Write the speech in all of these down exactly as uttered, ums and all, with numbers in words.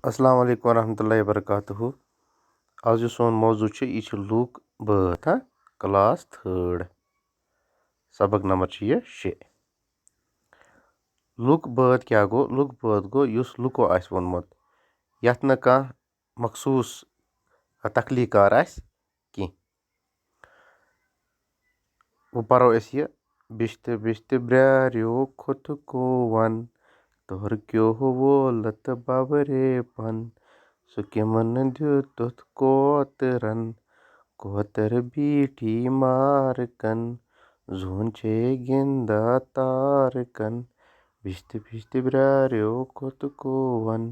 السلام علیکم ورحمۃ اللہ وبرکاتہ۔ آز یُس سون موضوع چھُ، یہِ چھُ لوٗکھ بٲتھ، ہاں، کلاس تھٲڈ، سبق نمبر چھُ یہِ شےٚ۔ لوٗکھ بٲتھ کیٛاہ گوٚو؟ لوٗکھ بٲتھ گوٚو یُس لوٗکو آسہِ ووٚنمُت، یَتھ نہٕ کانٛہہ مخصوٗص تخلیٖق کار آسہِ کینٛہہ۔ وۄنۍ پَرو أسۍ یہِ۔ بِشتہٕ بِشتہٕ برٛارٮ۪و کھوٚت کووَن، تۄہر کیو وولت ببرے پن۔ سُہ کِمن دیُتُتھ کوترن، کوتر بیٖٹھی مارکن۔ زوٗن چھے گِنٛدان تارکن۔ بِشتہٕ بِشتہٕ برٛارٮ۪و کھوٚت کووَن،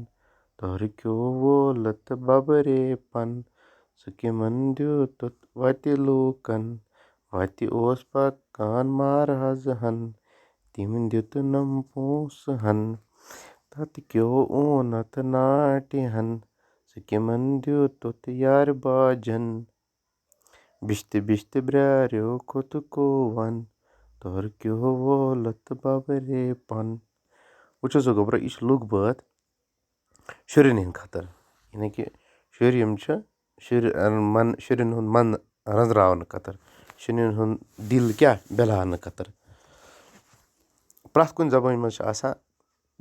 تۄہر کیو وولت ببرے پن۔ سُہ کِمن دیُتُتھ وَتہِ لوٗکن، وَتہِ اوس پکان مارحض ہن۔ تِم دیُتنم پونٛسہٕ ہن، تتھ کیو اونتھ ناٹہِ ہن۔ سُہ کِمن دیُتُتھ یارِ باجن۔ بِشتہٕ بِشتہٕ برٛارٮ۪و کھوٚت کووَن، تۄہر کیو وولت ببرے پن۔ وٕچھِو سا گوٚبرا، یہِ چھُ لوٗکھ بٲتھ شُرٮ۪ن ہٕنٛدِ خٲطرٕ، یعنی کہِ شُرۍ یِم چھِ، شُرۍ، من، شُرٮ۪ن ہُنٛد من رٔنٛزراونہٕ خٲطرٕ، شُرٮ۪ن ہُنٛد دِل کیٛاہ بٮ۪لاونہٕ خٲطرٕ۔ پرٛٮ۪تھ کُنہِ زبٲنۍ منٛز چھِ آسان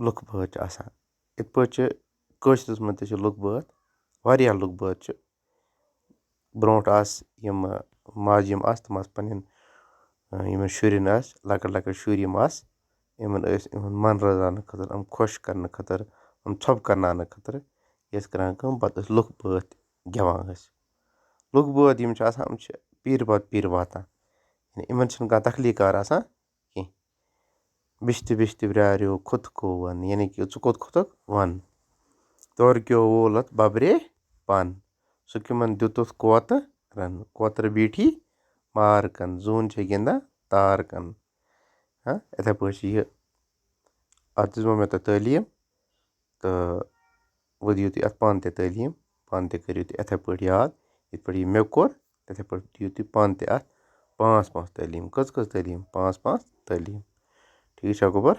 لوٗکھ بٲتھ چھِ آسان۔ یِتھ پٲٹھۍ چھِ کٲشرِس منٛز تہِ چھِ لوٗکھ بٲتھ، واریاہ لوٗکھ بٲتھ چھِ۔ برونٛٹھ آسہٕ یِم، ماجہِ یِم آسہٕ، تِم آسہٕ پنٛنٮ۪ن، یِمَن شُرٮ۪ن آسہٕ، لۄکٕٹۍ لۄکٕٹۍ شُرۍ یِم آسہٕ، یِمَن ٲسۍ یِہُنٛد من رٔزراونہٕ خٲطرٕ، یِم خۄش کرنہٕ خٲطرٕ، یِم ژھۄپہٕ کرناونہٕ خٲطرٕ، یہِ ٲسۍ کران کٲم، پتہٕ ٲسۍ لوٗکھ بٲتھ گٮ۪وان ٲسۍ۔ لوٗکھ بٲتھ یِم چھِ آسان، یِم چھِ پیٖرِ پتہٕ پیٖرِ واتان۔ یعنی یِمَن چھِنہٕ کانٛہہ تخلیٖق کار آسان کینٛہہ۔ بِشتہٕ بِشتہٕ برٛارٮ۪و کھوٚت کووَن، یعنی کہِ ژٕ کوٚت کھوٚتُکھ وَن۔ تورٕ کیو وولت ببرے پن۔ سُہ کِمن دیُتُتھ کوترن، کوتر بیٖٹھی مارکن۔ زوٗن چھے گِنٛدان تارکن۔ ہاں، یِتھے پٲٹھۍ چھِ یہِ۔ اَتھ دِژمو مےٚ تۄہہِ تعلیٖم، تہٕ وۄنۍ دِیِو تُہۍ اَتھ پانہٕ تہِ تعلیٖم، پانہٕ تہِ کٔرِو تُہۍ یِتھے پٲٹھۍ یاد، یِتھ پٲٹھۍ یہِ مےٚ کوٚر، تِتھے پٲٹھۍ دِیِو تُہۍ پانہٕ تہِ اَتھ پانٛژھ پانٛژھ تعلیٖم۔ کٔژ کٔژ تعلیٖم؟ پانٛژھ پانٛژھ تعلیٖم۔ ٹھیٖک چھا گوٚبر؟